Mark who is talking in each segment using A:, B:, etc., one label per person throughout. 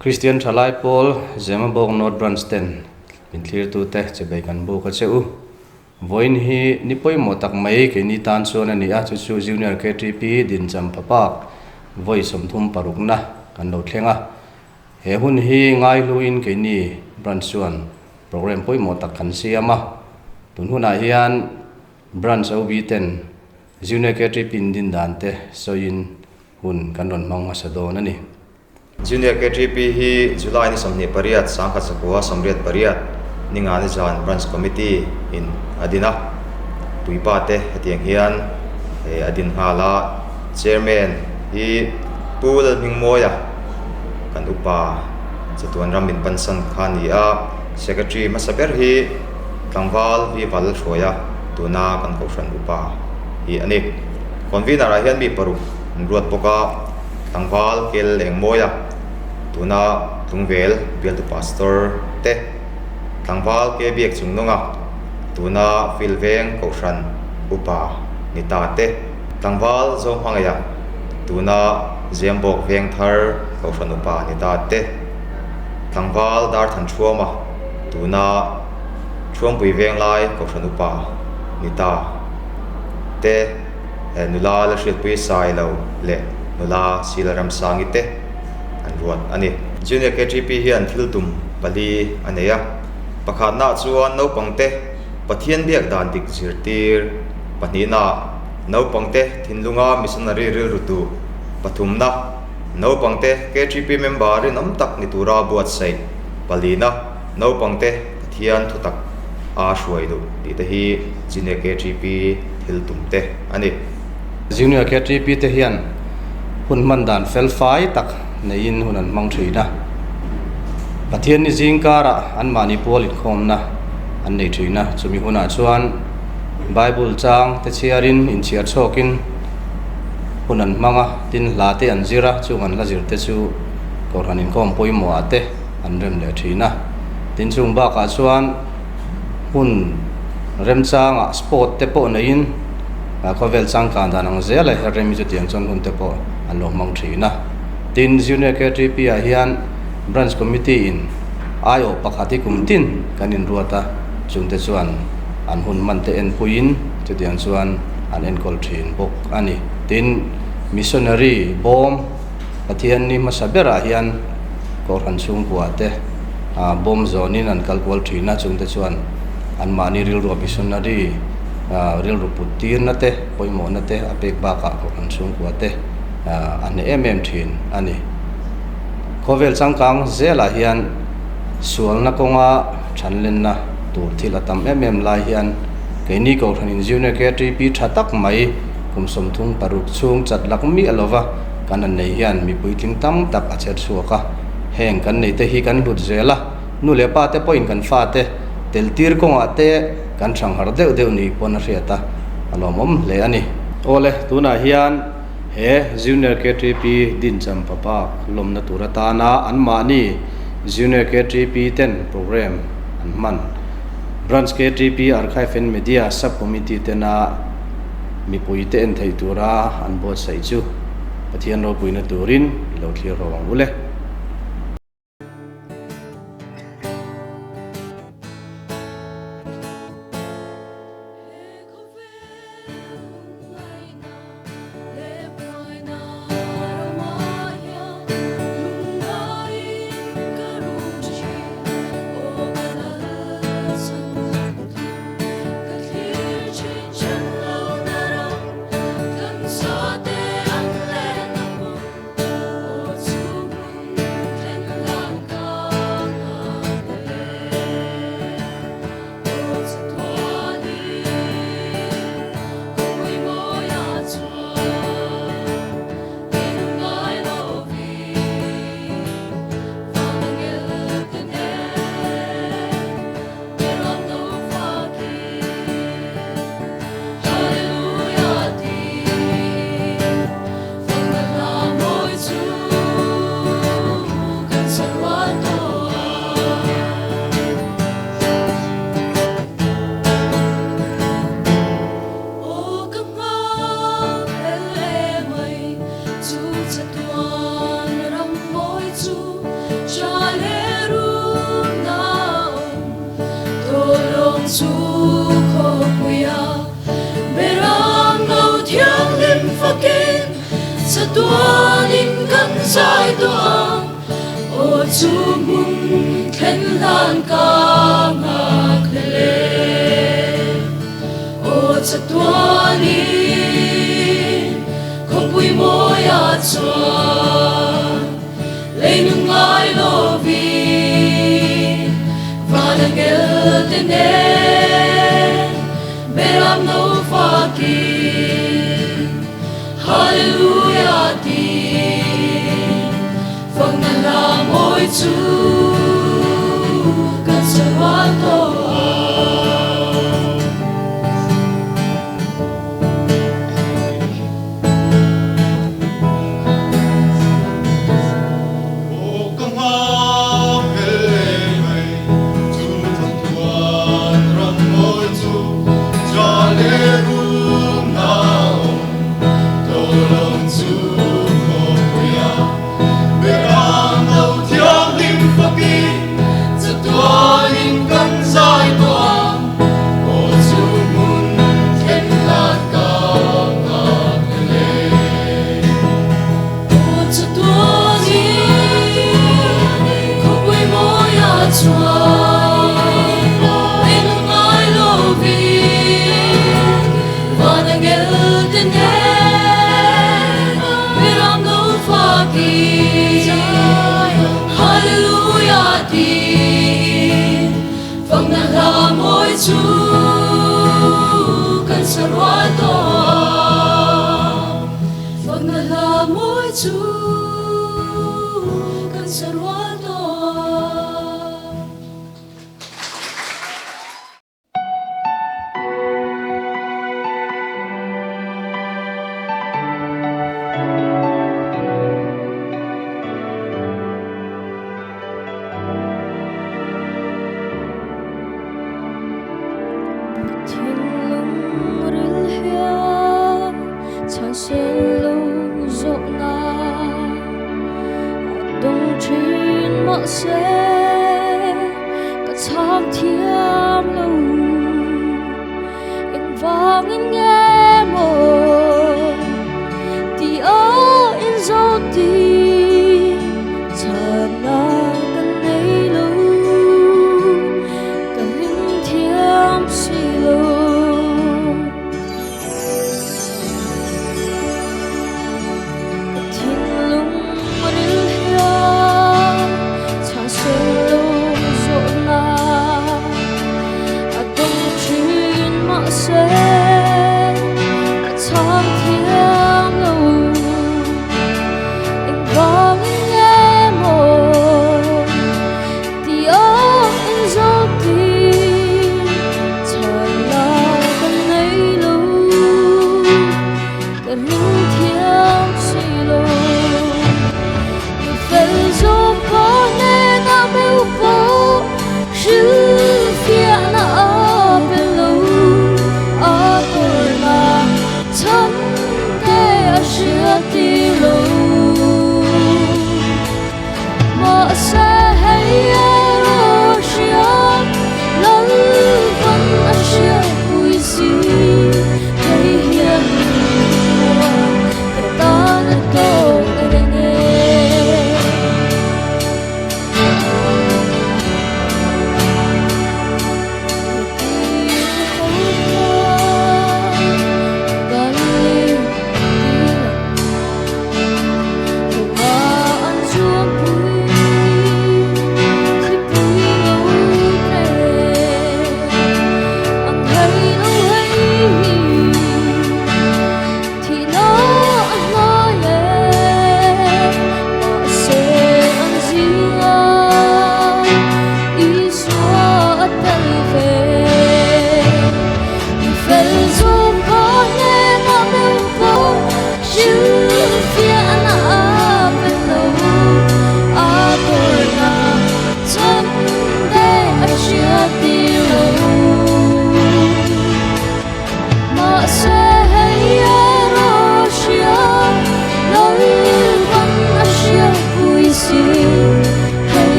A: Kristian Thalai Pawl Zemabawk North Branch ten min thlirtute chebei kan buk a che u. Vawiin hi ni pawimawh tak mai keini tan chuan a ni a, chu chu Junior KTP Dincham Papak vawi 36 na kan lo thleng a. He hun hi ngaihluin keini Branch chuan program pawimawh tak kan siam a. Tun hunah hian Branch OB ten Junior KTP in din dan te sawiin hun kan rawn hmang hmasa dawn a ni.
B: Junior KTP hi July ni 28, 1988 ninga ni zan Branch Committee in a din a, puipa te hetiang hian a din nghal a, Chairman hi Pu Lalhmingmawia kan upa chatuan ram min pansan kha a ni a, Secretary hmasa ber hi tlangval Vival Hruaia tuna kan kohhran upa hi a ni. Convener ah hian mi paruk an ruat bawk a. Tlangval Kel Engmawia, tuna Tlungvel bialtu Pastor te, Tlangval Ke Biak Chungnunga, tuna Filveng Kohhran Upa ni ta te, Tlangval Zohmangaia, tuna Zembawk Vengthar Kohhran Upa ni ta te, Tlangval Darthan Thuama, tuna Thuampui Venglai Kohhran Upa ni ta te. Nula la hriatpui sai lo leh nula Sila Ramsangi te an ruat a ni. Junior KTP hian thil tum pali a nei a, pakhatnaah chuan naupangte Pathian biak dan dik zirtir, pahnihnaah naupangte thinlunga missionary rilru tu, pathumna naupangte KTP member rinawm tak ni tura buatsaih, palina naupangte Pathian thutak a hruai duh tih te hi Junior KTP thil tum te a ni.
A: Junior KTP te hian hun hman dan fel fai tak neiin hun an hmang thin a. Pathian ni zing karah anmahni pual inkhawmna an nei thin a, chumi hunah chuan Bible chang te chhiarin inchhiar chhawkin hun an hmang a, tin hla te an zir a, chung an hla zir te chu Kohhran inkhawm pawimawhah te an rem leh thin a. Tin chung bakah chuan hun remchangah sport te pawh neiin khawvel changkan dan ang zel a her rem hi chutiang chuan hun te pawh an lo hmang thin a. Tin Junior KTP ah hian Branch Committee in aiawh pakhat hi kum tin kan inruat a, chungte chuan an hun hman te enpuiin chutiang chuan an enkawl thin bawk a ni. Tin Missionary bawm Pathian ni hmasa berah hian Kohhran chhungkua te bawm zawnin an kal kual thin a, chungte chuan anmahni rilru a missionary rilru put tirna te, pawimawhna te a pek bakah Kohhran chhungkua te a hneh em em thin a ni. Khawvel changkang zelah hian sualna kawnga thanlenna tur thil a tam em em lai hian keini Kohhran inzirna KTP tha tak mai kum 36 chhung chat lak miah lova kan han nei hian mipui tling tam tak a chher chhuak a, heng kan nei te hi kan hlut zel a, nu leh pa te pawhin kan fa te tel tir kawngah te kan hrang har deuh deuh ni pawn a hriat a, a lawmawm hle a ni. Awle, tunah hian he Junior KTP Dincham Papak lawmna tur atana anmahni Junior KTP ten program an hman Branch KTP Archive and Media Sub-Committee tena Mipui te en theih tura an buatsaih chu Pathian ropuina turin i lo thlir ho ang u le.
C: Chatuanin kan zai tawh ang, aw chu hmun thlen hlan ka nghak hlel e. Aw chatuanin khawpui mawiah chuan lei nun ngai lovin van angel te nen beram no fakin Hallelujah ti fakna hla mawi chu kan sarual tawh ang.
D: Aw ka nghak hel leh mai chu thawnthuan ram mawi chu cha leh rum na awm tawlawm chu khawpuia berang lo thianghlim fakin chatuanin kan zai tawh ang aw chu hmun thlen hlan ka nghak hlel e.
C: Aw chatuanin khawpui mawiah chuan lei nun ngai lovin van angel te nen miram lo fakin Hallelujah tiin fakna hla mawi chu kan sarual tawh ang. Fakna hla mawi chu kan sarual tawh ang.
E: Ka thinlung ril hian chhan sen lo zawhna a dawng thin mahse ka chhang thiam lo. Engvangin nge maw tih a inzawt tih chhanna ka nei lo, ka ring thiam si lo. Ka thinlung ril hian chhan sen lo zawhna a dawng thin mahse.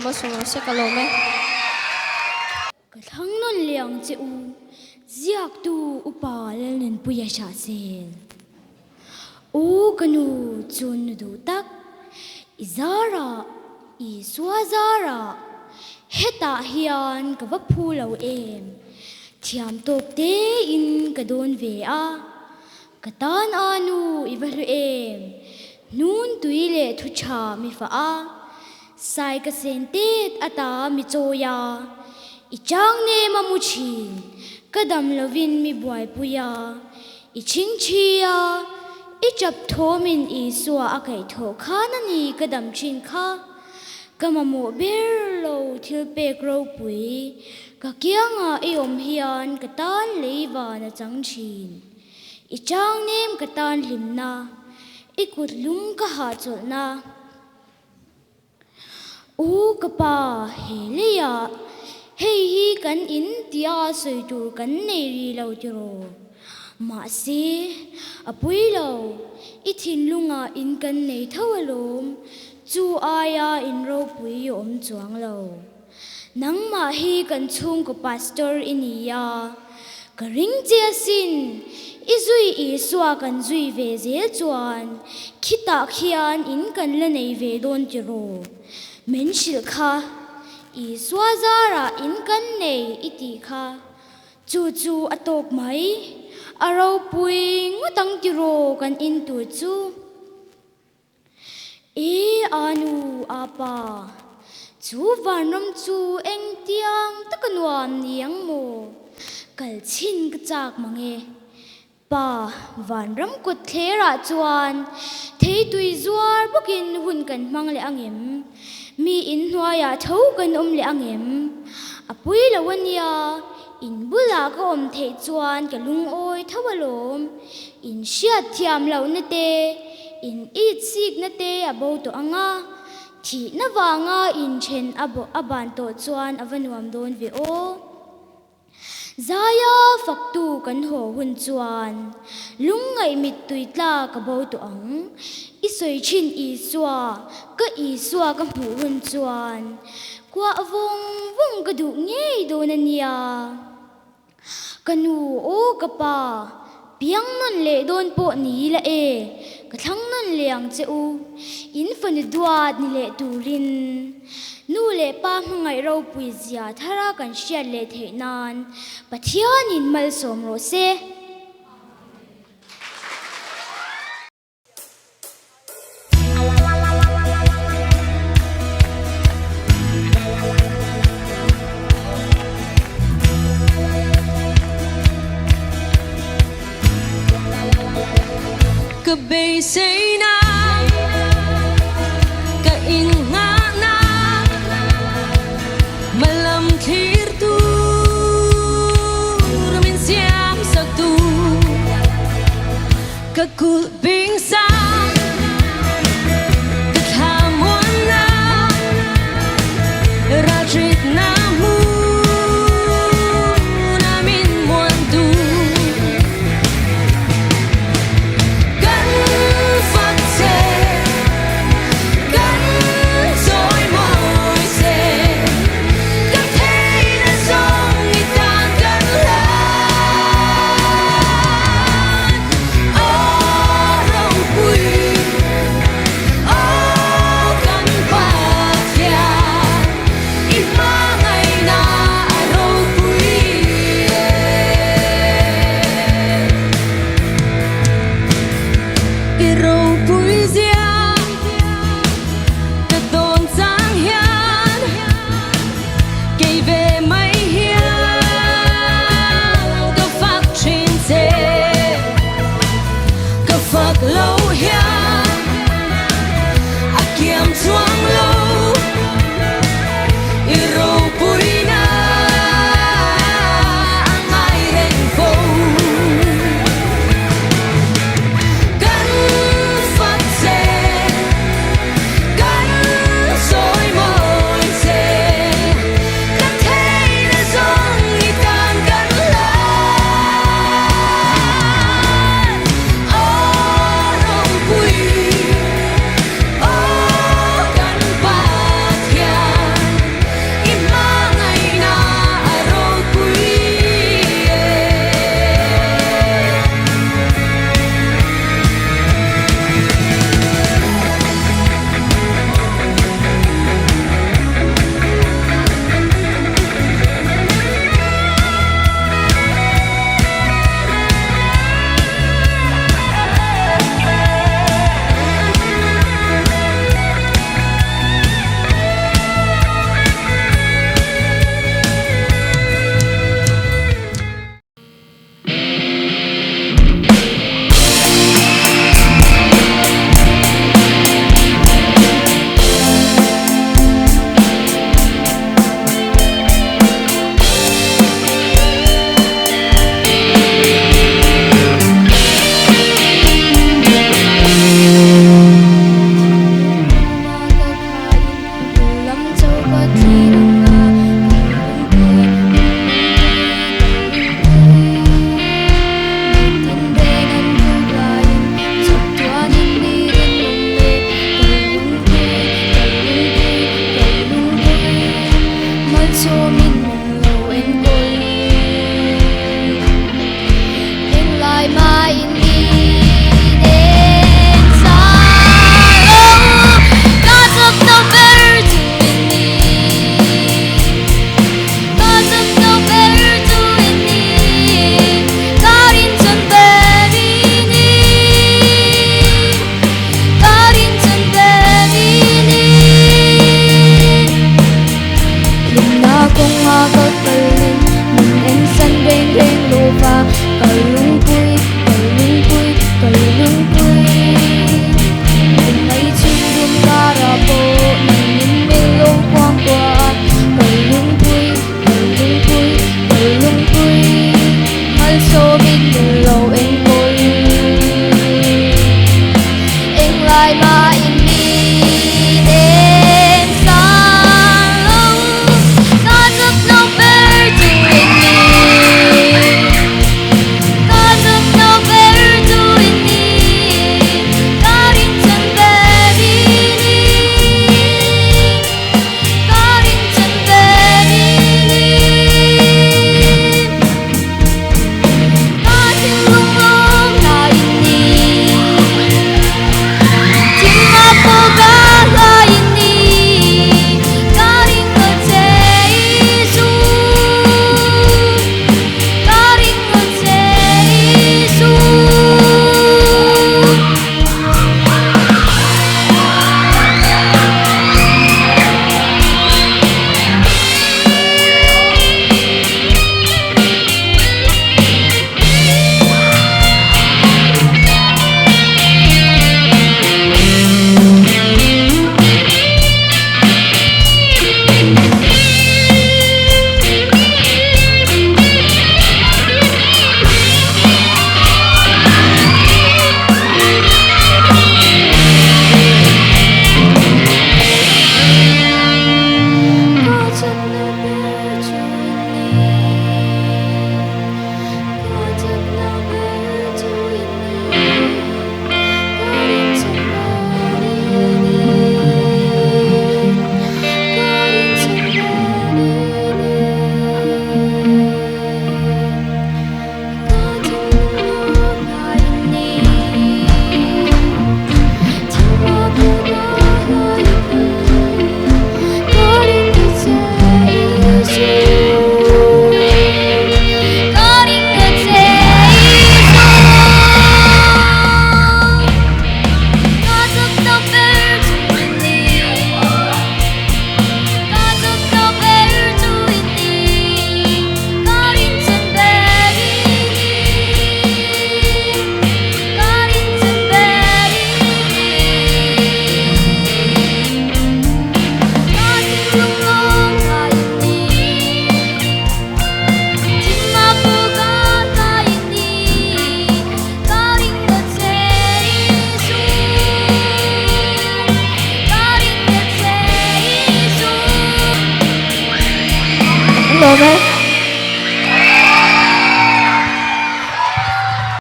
F: malsawm rawh se ka lawm e.
G: Ka thlang nawn leh ang che u, ziaktu upa Lalnunpuia Hrahsel. U ka nu chu nu duh tak, i zarah, Isua zarah, hetah hian ka va phu lo em, thiam tawk tein ka dawn ve a, ka tan a nu i va hlu em, hnun tui leh thu tha mi fah a, sai ka sen tet ata mi chawi a, i chang nem a mu thin, ka dam lovin mi buaipui a, I chhingchhi a, i chap thawmin Isua a kaihthawh khan a ni ka dam thin kha. Ka mamawh ber lo thil pek ropui, ka kiangah i awm hian ka tan lei van a chang thin. I chang nem ka tan hlimna, i kut lum ka hahchawlhna. U ka pa, he leiah hei hi kan in tia sawi tur kan nei rih lo tiraw? Mahse, a pui lo, i thinlungah in kan nei tho alawm, chu aia in ropui i awm chuang lo. Nangmah hi kan chhungkaw pastor i ni a, ka ring che asin, i zui Isua kan zui ve zel chuan khitah khian in kan la nei ve dawn tiraw? Min hrilh kha, Isua zarah in kan nei i tih kha, chu chu a tawk mai, a ropui ngawt ang tiraw kan in tur chu? E a nu, a pa, chu vanram chu engtiang taka nuam ni ang maw? Kal chhin ka chak mang e. Pa, vanram kawt thlerah chuan theitui zuar bawkin hun kan hmang leh ang em? Mi inhnuaiah tho kan awm leh ang em? A pui lo a nia, in bulah ka awm theih chuan ka lungawi tho alawm. In hriat thiam lohna te, in it sikna te a bo tawh ang a, thihna vanga inthen a a ban tawh chuan a va nuam dawn ve aw. Zaia faktu kan haw hun chuan lungngaih mittui tla ka bo tawh ang. I sawi thin Isua, ka Isua ka hmuh hun chuan kuah vawng vawng ka duh ngei dawn a nia. Ka nu aw ka pa, piang nawn leh dawn pawh ni ila e, ka thlang nawn leh ang che u, in fanu duat ni leh turin. Nu leh pa hmangaih ropui zia thara kan hriat leh theih nan Pathianin malsawm rawh se.
C: Ka beiseina ka innghahna Malam thlir tur min siam sak tu Ka kulh bing sang ka thla muanna Ralhritna hmuna min muantu Kan fak che kan chawimawi che Ka theihna zawng i tan kan hlan.
E: Kawnga ka kalin min ensan reng reng lova, ka.